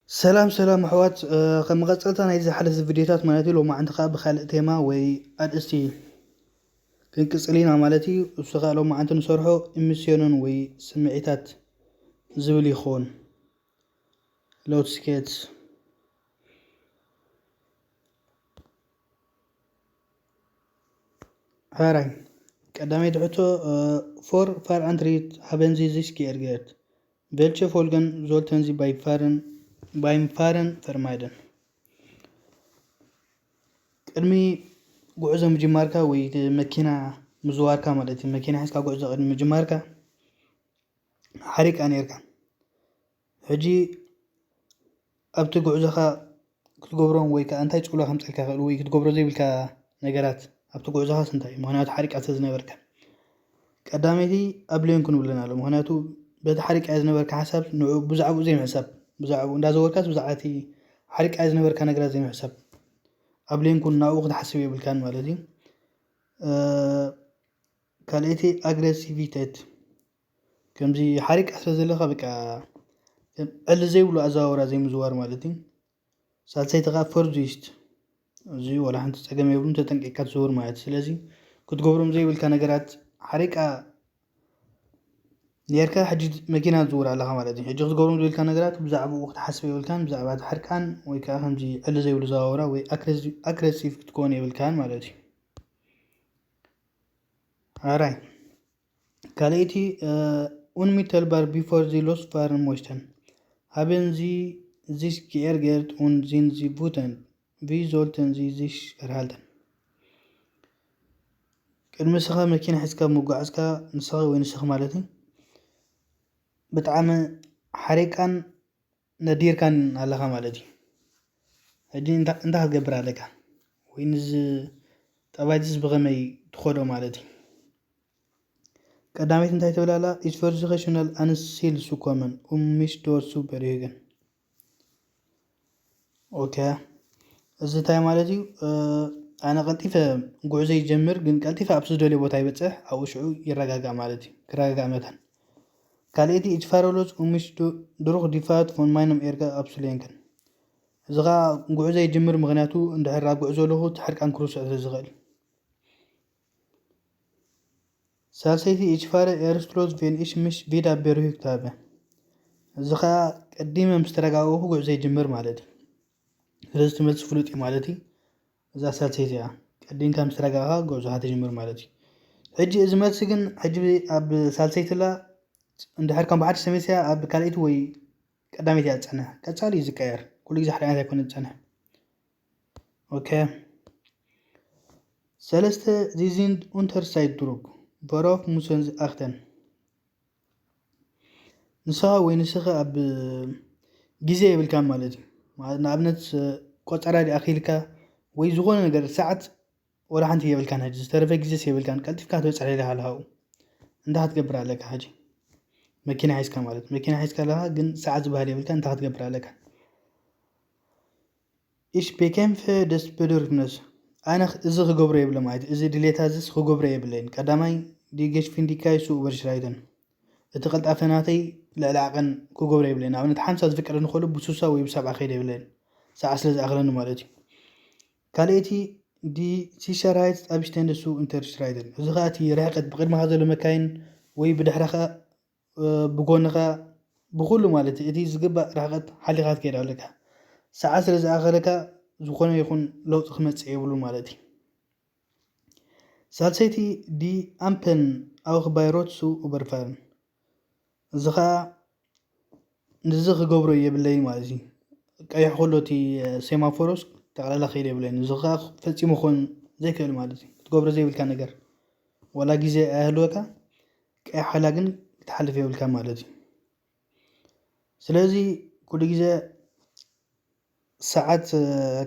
ሰላም ሰላም ኣሕዋት፣ እ፣ ከም መቐጸልታ ናይ ዝሓለፈ ቪድዮታት ማለት እዩ፣ ሎማዓንቲ ከኣ ብኻልእ ቴማ ወይ ኣርእስቲ ክንቅጽል ኢና ማለት እዩ። እሱ ከኣ ሎማዓንቲ ንሰርሖ ኢሚስዮንን ወይ ስምዒታት ዝብል ይኸውን። ሎትስኬት ሃራይ ቀዳመይቲ ሕቶ፣ ፎር ፋር ኣንትሪት ሃበንዚ ዚስኪ ኤርገት ቬልቸ ፎልገን ዞልተንዚ ባይፋርን ባይንፋረን ፈርማይደን። ቅድሚ ጉዕዞ ምጅማርካ ወይ መኪና ምዝዋርካ ማለት እዩ፣ መኪና ሒዝካ ጉዕዞ ቅድሚ ምጅማርካ ሓሪቃ ነርካ። ሕጂ ኣብቲ ጉዕዞኻ ክትገብሮም ወይ ከዓ እንታይ ጽልዋ ከምጸልካ ይኽእል ወይ ክትገብሮ ዘይብልካ ነገራት ኣብቲ ጉዕዞኻስ እንታይ እዩ? ምኽንያቱ ሓሪቃ ስለ ዝነበርካ። ቀዳመይቲ ኣብ ሌንኩ ንብለን ኣሎ። ምኽንያቱ በቲ ሓሪቃ ዝነበርካ ሓሳብ ንዑ ብዛዕባኡ ዘይምሕሳብ፣ ብዛዕባኡ እንዳዘወርካስ ብዛዕባ እቲ ሓሪቃ ዝነበርካ ነገራት ዘይምሕሳብ። ኣብ ሌንኩ ናብኡ ክትሓስብ የብልካን ማለት እዩ። እ፣ ካልኣይቲ ኣግሬሲቪቴት። ከምዚ ሓሪቃ ስለ ዘለካ በቃ ዕሊ ዘይብሉ ኣዘዋውራ ዘይምዝዋር ማለት እዩ። ሳልሰይቲ ከዓ ፈርዙይስት። እዚ ዋላ ሓንቲ ጸገም የብሉን፣ ተጠንቂቅካ ትዝውር ማለት እዩ። ስለዚ ክትገብሮም ዘይብልካ ነገራት ሓሪቃ ኔርካ ሕጂ መኪና ትዝውር ኣለኻ ማለት እዩ። ሕጂ ክትገብሮም ዘይብልካ ነገራት ብዛዕባኡ ክትሓስብ የብልካን፣ ብዛዕባ እቲ ሕርቃን ወይ ከዓ ከምዚ ዕሊ ዘይብሉ ዘዋውራ ወይ ኣግሬሲቭ ክትከውን የብልካን ማለት እዩ። ኣራይ ካልኣይቲ፣ ኡንሚተልባር ቢፎር ዚ ሎስ ፋርን ሞሽተን ሃበን ዚ ዚስ ጊኤርጌርት ኡን ዚን ዚ ቡተን ቪ ዞልተን ዚ ዚሽ ኤርሃልተን። ቅድሚ ንስኻ መኪና ሒዝካ ምጓዓዝካ ንስኻ ወይ ንስኻ ማለት እዩ ብጣዕሚ ሓሪቃን ነዲርካን ኣለኻ ማለት እዩ። ሕጂ እንታ- እንታይ ክትገብር ኣለካ? ወይ ንዚ ጠባይትስ ብኸመይ ትኸዶ ማለት እዩ? ቀዳመይቲ እንታይ ትብል ኣላ? ኢትቨርሲኸሽናል ኣንሲል ሱኮመን ኡሚሽ ዶር ሱፐር ይህግን። ኦኬ፣ እዚ እንታይ ማለት እዩ? እ፣ ኣነ ቀልጢፈ ጉዕዞ ይጀምር፣ ግን ቀልጢፈ ኣብ ዝደልዮ ቦታ ይበጽሕ፣ ኣብኡ ሽዑ ይረጋጋእ ማለት እዩ። ክረጋጋእ መታን ካልኣይቲ ኢትፋረሎስ ኡምሽ ድሩኽ ዲፋት ፎን ማይኖም ኤርጋ ኣብሱሌንክን። እዚ ኸዓ ጉዕዞ ይጅምር፣ ምኽንያቱ እንድሕር ኣብ ጉዕዞ ኣለኹ እቲ ሕርቃን ክርስዖ ስለ ዝኽእል። ሳልሰይቲ ኢትፋረ ኤርስሎስ ቬን ኢሽ ምሽ ቪዳ ቤርሁ ክታበ። እዚ ኸዓ ቀዲመ ምስ ተረጋገኹ ጉዕዞ ይጅምር ማለት እዩ። ስለዚ እቲ መልሲ ፍሉጥ እዩ ማለት እዩ። እዛ ሳልሰይቲ እያ። ቀዲምካ ምስ ተረጋጋኻ ጉዕዞኻ ትጅምር ማለት እዩ። ሕጂ እዚ መልሲ ግን ሕጂ ኣብ ሳልሰይቲ ኣላ፣ እንድሕር ከም ብሓድሽ ተመልስያ ኣብ ካልኣይቲ ወይ ቀዳመይቲ እያ ትጸንሕ። ቀጻሊ እዩ ዝቀየር። ኩሉ ግዜ ሓደ ዓይነት ኣይኮነን ዝጸንሕ። ኦኬ። ሰለስተ፣ ዚ ዚንድ ኡንተርሳይት ድሩክ ቨሮፍ ሙሰን ዝኣኽተን። ንስኻ ወይ ንስኺ ኣብ ግዜ የብልካን ማለት እዩ። ማለት ንኣብነት ቆጸራ ድኣ ኣኺልካ ወይ ዝኾነ ነገር ሰዓት ወላ ሓንቲ የብልካን። ሕጂ ዝተረፈ ግዜስ የብልካን፣ ቀልጢፍካ ክትበጽሕ ኢኻ ኣለኻ ኣብኡ። እንታይ ክትገብር ኣለካ ሕጂ? መኪና ሒዝካ ማለት መኪና ሒዝካ ኣለኻ፣ ግን ሰዓት ዝበሃል የብልካን። እንታይ ክትገብር ኣለካ? Ich bekämpfe das Bedürfnis. ኣነ ኽ- እዚ ክገብሮ የብለ ማለት እዩ። እዚ ድሌታ እዚስ ክገብሮ የብለይን። ቀዳማይ፣ die Geschwindigkeit zu überschreiten። እቲ ቅልጣፈ ናተይ ልዕሊ ዓቐን ክገብሮ የብለይን። ንኣብነት ሓምሳ ዝፍቀደኒ ከሎ ብሱሳ ወይ ብሰብዓ ከይደ የብለይን። ሰዓት ስለ ዝኣኽለኒ ማለት እዩ። ካልኣይቲ፣ die Sicherheitsabstände zu unterschreiten። እዚ ኸዓ እቲ ርሕቀት ብቕድመኻ ዘሎ መካይን ወይ ብድሕረኻ እ፣ ብጎንኻ ብኹሉ ማለት እዩ፣ እቲ ዝግባእ ርሕቀት ሓሊኻ ክትከይድ ኣለካ። ሰዓት ስለ ዝኣኸለካ ዝኾነ ይኹን ለውጢ ክመጽእ የብሉን ማለት እዩ። ሳልሰይቲ፣ die Ampeln auch bei Rot zu überfahren። እዚ ኸዓ ንዚ ክገብሮ የብለይን ማለት እዩ። ቀይሕ ከሎ እቲ ሴማፎሮስ ጠቕላላ ከይደ የብለይን። እዚ ኸዓ ፈጺሙ ክኾን ዘይክእል ማለት እዩ። ክትገብሮ ዘይብልካ ነገር ዋላ ግዜ ኣይህልወካ፣ ቀይሕ ሓላ ግን ክትሓልፍ የብልካ ማለት እዩ። ስለዚ ኩሉ ግዜ ሰዓት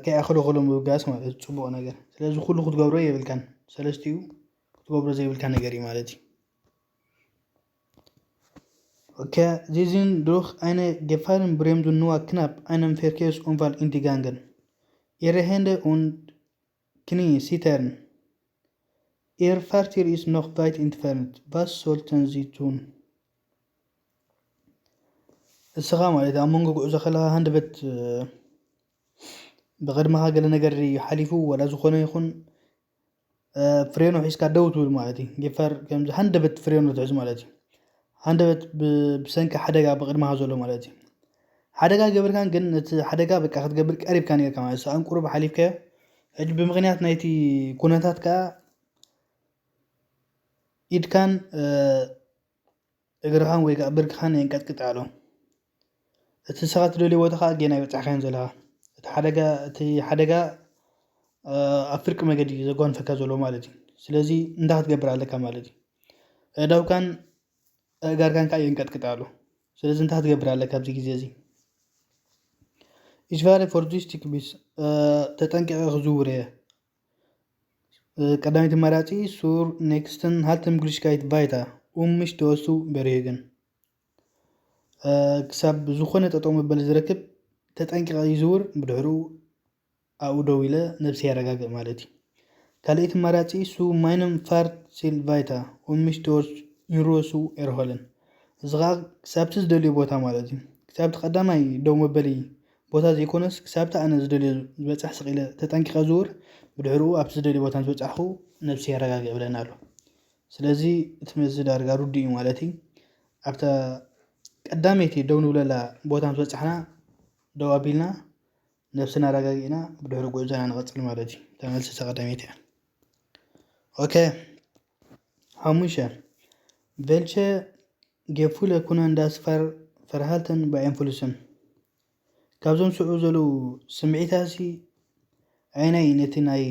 ከይኣኸሎ ከሎ ምብጋስ ማለት እዩ ጽቡቕ ነገር። ስለዚ ኩሉ ክትገብሮ የብልካን፣ ሰለስቲኡ ክትገብሮ ዘይብልካ ነገር እዩ ማለት እዩ። ኦኬ፣ ዚ ዚን ድሩኽ ኣይነ ገፋርን ብሬምዱ ንዋ ክናፕ ኣይነም ፌርኬስ ኡንቫል ኢንዲጋንገን ኢረሄንደ ኡን ክኒ ሲተርን Ihr Fahrtier ist noch weit entfernt. Was sollten Sie tun? ንስኻ ማለት ኣብ መንጎ ጉዕዞ ከለኻ ሃንደበት ብቕድመኻ ገለ ነገር ሓሊፉ ወላ ዝኾነ ይኹን ፍሬኑ ሒዝካ ደው ትብል ማለት እዩ። ጌፋር ከምዚ ሃንደበት ፍሬኑ ትሕዝ ማለት እዩ። ሃንደበት ብሰንኪ ሓደጋ ብቕድመኻ ዘሎ ማለት እዩ። ሓደጋ ገበርካን ግን ነቲ ሓደጋ በቃ ክትገብር ቀሪብካ ነርካ ማለት እዩ። ኣንቁሩ ብሓሊፍካዮ ሕጂ ብምኽንያት ናይቲ ኩነታት ከዓ ኢድካን እግርኻን ወይ ከዓ ብርክኻን የንቀጥቅጥ ኣሎ። እቲ ንስኻ ትደልዮ ቦታ ከዓ ጌና ይበፃሕካዮን ዘለኻ። እቲ ሓደጋ እቲ ሓደጋ ኣብ ፍርቂ መገዲ እዩ ዘጓንፈካ ዘሎ ማለት እዩ። ስለዚ እንታይ ክትገብር ኣለካ ማለት እዩ። ኣእዳውካን ኣእጋርካን ከዓ የንቀጥቅጥ ኣሎ። ስለዚ እንታይ ክትገብር ኣለካ ኣብዚ ግዜ እዚ? Ich werde vorsichtig bis ተጠንቂቐ ክዝውር እየ። ቀዳመይቲ መራፂ ሱር ኔክስትን ሃልተን ግሉሽካይት ቫይታ ኡምሽ ተወሱ በሪህግን ክሳብ ዝኾነ ጠጠው መበሊ ዝረክብ ተጠንቂቐ ይዝውር። ብድሕሩ ኣብኡ ደው ኢለ ነብሲ የረጋግእ ማለት እዩ። ካልኣይቲ መራፂ ሱ ማይነም ፋርት ሲል ቫይታ ኡምሽ ተወስ ዩሮሱ ኤርሆልን እዚ ከዓ ክሳብቲ ዝደልዮ ቦታ ማለት እዩ። ክሳብቲ ቀዳማይ ደው መበሊ ቦታ ዘይኮነስ ክሳብቲ ኣነ ዝደልዮ ዝበፅሕ ስቂለ ተጠንቂቐ ዝውር። ብድሕርኡ ኣብቲ ዝደልዮ ቦታ ዝበፃሕኩ ነብሲ የረጋግእ ብለና ኣሎ። ስለዚ እቲ መዚ ዳርጋ ርዱ እዩ ማለት እዩ። ኣብታ ቀዳመይቲ ደው ንብለላ ቦታ ምስ በፃሕና ደው ኣቢልና ነብስና ኣረጋጊእና ብድሕሪ ጉዕዞና ንቐፅል ማለት እዩ። ተመልሲ ቀዳመይቲ እያ። ኦኬ ሓሙሽተ ቬልቸ ጌፉለ ኩነ እንዳስፋር ፈርሃልተን ብኣይንፍሉስን ካብዞም ስዑ ዘለዉ ስምዒታሲ ኣይናይ ነቲ ናይ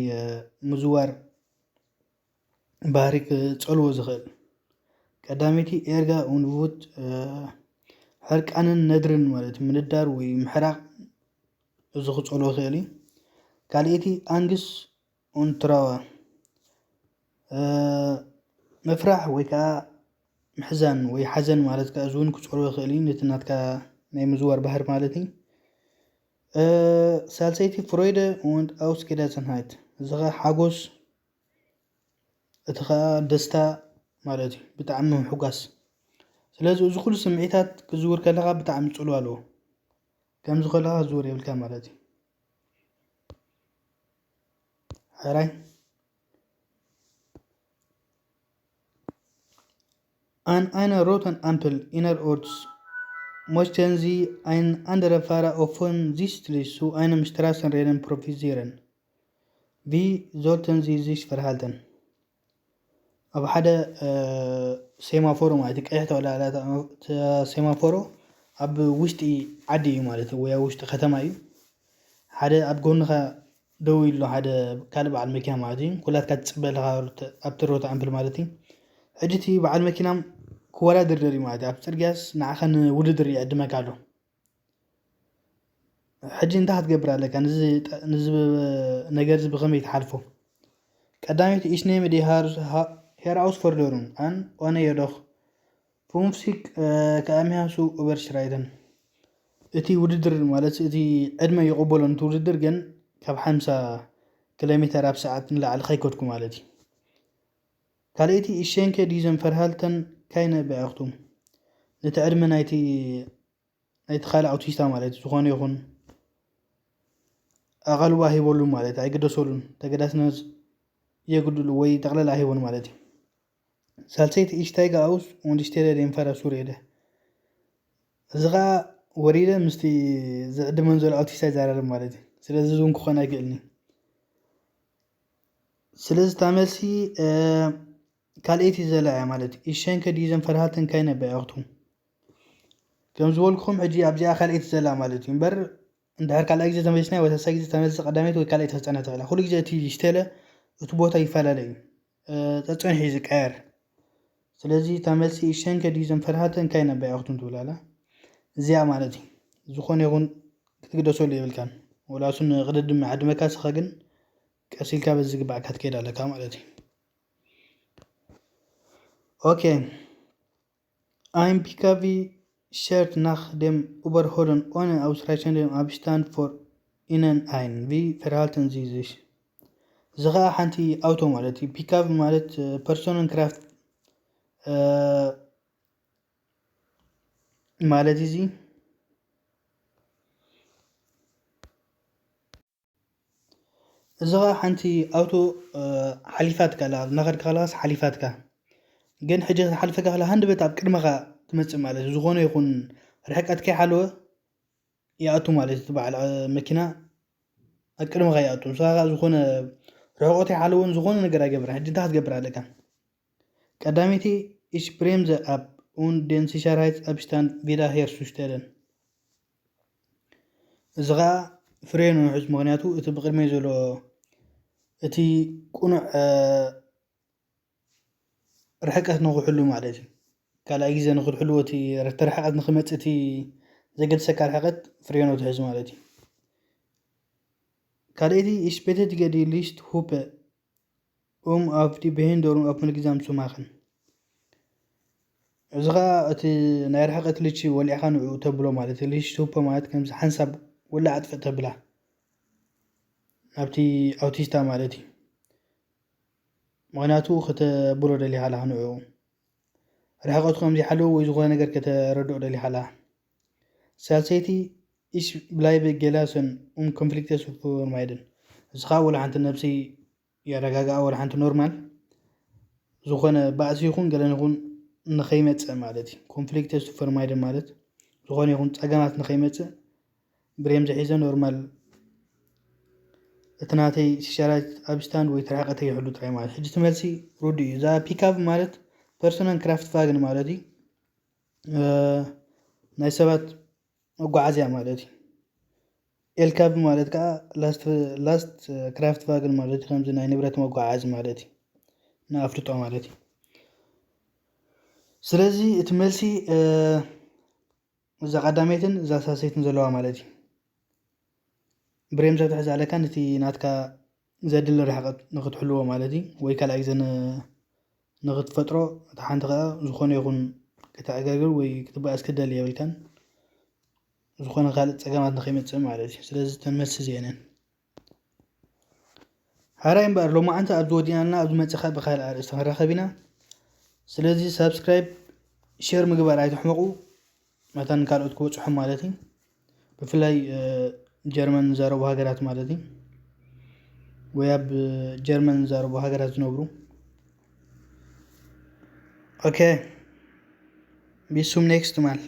ምዝዋር ባህሪ ክጸልዎ ዝኽእል። ቀዳመይቲ ኤርጋ ኡንቡት ሕርቃንን ነድርን ማለት ምንዳር ወይ ምሕራቕ እዚ ክጸልዎ ይኽእል እዩ። ካልኣይቲ ኣንግስ ኡንትራዋ ምፍራሕ ወይ ከዓ ምሕዛን ወይ ሓዘን ማለት ከዓ እዚ እውን ክጸልዎ ይኽእል እዩ። ነቲ ናትካ ናይ ምዝዋር ባህሪ ማለት እዩ። ሳልሰይቲ ፍሮይደ ኡንድ ኣውስጌዳሰንሃይት እዚ ከዓ ሓጎስ እቲ ከዓ ደስታ ማለት እዩ። ብጣዕሚ ምሕጓስ ስለዚ እዚ ኩሉ ስምዒታት ክዝውር ከለካ ብጣዕሚ ፅልዋ ኣለዎ። ከምዚ ከለካ ክዝውር የብልካ ማለት እዩ። ሕራይ An einer roten Ampel innerorts möchten Sie ein anderer Fahrer offensichtlich zu einem Straßenrennen provozieren. Wie sollten Sie sich verhalten? ኣብ ሓደ ሴማፎሮ ማለት ቀይሕ ተወላላ ሴማፎሮ ኣብ ውሽጢ ዓዲ እዩ ማለት ወይ ኣብ ውሽጢ ከተማ እዩ። ሓደ ኣብ ጎንኻ ደው ኢሉ ሓደ ካልእ በዓል መኪና ማለት እዩ። ኩላትካ ትፅበ ኣለኻ ኣብቲ ሮት ኣምፕል ማለት እዩ። ሕጂ እቲ በዓል መኪና ክወዳድር ደልዩ ማለት እዩ። ኣብ ፅርግያስ ንዓኻ ንውድድር ይዕድመካ ኣሎ። ሕጂ እንታይ ክትገብር ኣለካ? ንዚ ነገር እዚ ብኸመይ ትሓልፎ? ቀዳመይቲ፣ Ich nehme die Herausforderung an, ohne jedoch fünfzig Kilometer zu überschreiten. እቲ ውድድር ማለት እቲ ዕድመ ይቕበሎ ነቲ ውድድር ግን ካብ ሓምሳ ኪሎ ሜተር ኣብ ሰዓት ንላዕሊ ከይከድኩ ማለት እዩ። ካልኣይቲ ich schenke diesem Verhalten keine Beachtung ነቲ ዕድመ ናይቲ ናይቲ ካልእ ኣውቲስታ ማለት ዝኾነ ይኹን ኣቓልቦ ኣይበሉን ማለት ኣይግደሰሉን ተገዳስነት የግድሉ ወይ ጠቕለል ኣይህቦን ማለት እዩ። ሳልሰይቲ ich steige aus und stelle den Fahrer zur Rede እዚ ከዓ ወሪደ ምስቲ ዝዕድመን ዘሎ ኣውቲስታ ይዘራረብ ማለት እዩ። ስለዚ እዚ እውን ክኾን ኣይክእልን እዩ። ስለዚ እታ መልሲ ካልኣይቲ ዘላ እያ ማለት እዩ። Ich schenke diesem Verhalten keine Beachtung ከም ዝበልኩኹም ሕጂ ኣብዚኣ ካልኣይቲ ዘላ ማለት እዩ እምበር እንድሕር ካልኣይ ግዜ ተመሊስና ወይ ሳልሳይ ግዜ ተመልሲ ቀዳመይቲ ወይ ካልኣይቲ ክትፀንሕ ትኽእላ ኩሉ ግዜ እቲ stelle እቲ ቦታ ይፈላለ እዩ። ፀፀንሑ እዩ ዝቀየር። ስለዚ እታ መልሲ ich schenke diesem Verhalten keine Beachtung ትብል ኣላ። እዚኣ ማለት እዩ። ዝኾነ ይኹን ክትግደሰሉ የብልካን። ወላ እሱ ንቕድድም ይዓድመካ ስኻ ግን ቀስ ኢልካ በዚ ዝግባእካ ትከይድ ኣለካ ማለት እዩ። ኦኬ Ein Pkw schert nach dem Überholen ohne ausreichenden Abstand vor Ihnen ein. Wie verhalten Sie sich? እዚ ከዓ ሓንቲ ኣውቶ ማለት እዩ። ፒካፕ ማለት ፐርሶነን ክራፍት ማለት እዚ እዚ ኸዓ ሓንቲ ኣውቶ ሓሊፋትካ ኣላ፣ እናኸድካ ከለኻስ ሓሊፋትካ። ግን ሕጂ ክትሓልፈካ ከላ ሃንደበት ኣብ ቅድመኻ ትመጽእ ማለት እዩ። ዝኾነ ይኹን ርሕቀት ከይሓለወ ይኣቱ ማለት እዩ። እቲ በዓል መኪና ኣብ ቅድመኻ ይኣቱ። ንስኻ ዝኾነ ርሕቀት ኣይሓለወን፣ ዝኾነ ነገር ኣይገብራን። ሕጂ እንታይ ክትገብር ኣለካ? ቀዳመይቲ፣ ich bremse ab und den Sicherheitsabstand wieder herzustellen። እዚ ኸዓ ፍሬኑ ሕዝ፣ ምኽንያቱ እቲ ብቕድመይ ዘሎ እቲ ቁኑዕ ርሕቀት ንኽሕሉ ማለት እዩ። ካልኣይ ግዜ ንኽትሕልዎ እቲ ርሕቀት ንኽመፅእ እቲ ዘገድሰካ ርሕቀት ፍሬኑ ትሕዝ ማለት እዩ። ካልኣይቲ፣ ich betätige die Lichthupe, um auf die Behinderung aufmerksam zu machen። እዚ ኸዓ እቲ ናይ ርሕቀት ልቺ ወሊዕኻ ንዕኡ ተብሎ ማለት እዩ። Lichthupe ማለት ከምዚ ሓንሳብ ወላ ኣጥፍእ ተብላ ናብቲ ኣውቲስታ ማለት እዩ። ምኽንያቱ ከተብሎ ደሊኻ ኣለኻ ንዕኡ ርሕቀቱ ከም ዘይሓለወ ወይ ዝኾነ ነገር ከተረድኦ ደሊኻ ኣለኻ። ሳልሰይቲ፣ ich bleibe gelassen, um Konflikte zu vermeiden። እዚ ኸዓ ወላ ሓንቲ ነብሰይ የረጋግኣ፣ ወላ ሓንቲ ኖርማል ዝኾነ ባእሲ ይኹን ገለን ይኹን ንኸይመፅእ ማለት እዩ። Konflikte zu vermeiden ማለት ዝኾነ ይኹን ፀገማት ንኸይመፅእ ብሬም ዝሒዘ ኖርማል እቲ ናተይ Sicherheitsabstand ወይ እቲ ርሕቀተይ ይሕሉ ጥራይ ማለት። ሕጂ እቲ መልሲ ርዱእ እዩ። እዛ ፒካፕ ማለት Personenkraftwagen ማለት እዩ። እ፣ ናይ ሰባት መጓዓዝያ ማለት እዩ። ኤልካብ ማለት ከዓ Last፣ Lastkraftwagen ማለት እዩ። ከምዚ ናይ ንብረት መጓዓዓዚ ማለት እዩ። ንኣፍልጦ ማለት እዩ። ስለዚ እቲ መልሲ፣ እ፣ እዛ ቀዳመይትን እዛ ሳልሰይትን ዘለዋ ማለት እዩ። ብሬም ዘትሕዝ ኣለካ ነቲ ናትካ ዘድሊ ርሕቀት ንኽትሕልዎ ማለት እዩ። ወይ ካልኣይ ግዜ ን-፣ ንኽትፈጥሮ፣ እቲ ሓንቲ ኸዓ ዝኾነ ይኹን ከተዕገርግር ወይ ክትበኣስ ክትደሊ የብልካን። ዝኾነ ካልእ ጸገማት ንኸይመጽእ ማለት እዩ። ስለዚ እተን መልሲ እዚአን እየን። ሓራይ እምበኣር ሎማዓንቲ ኣብዚ ወዲእናልና፣ ኣብ ዝመጽእ ኸዓ ብኻልእ ኣርእስቲ ክንራኸብ ኢና። ስለዚ ሳብስክራይብ፣ ሼር ምግባር ኣይትሕመቑ። መታን ካልኦት ክበጽሖም ማለት እዩ። ብፍላይ፣ እ፣ ጀርመን ዝዛረቡ ሃገራት ማለት እዩ። ወይ ኣብ ጀርመን ዝዛረቡ ሃገራት ዝነብሩ። ኦኬ። Bis zum nächsten Mal.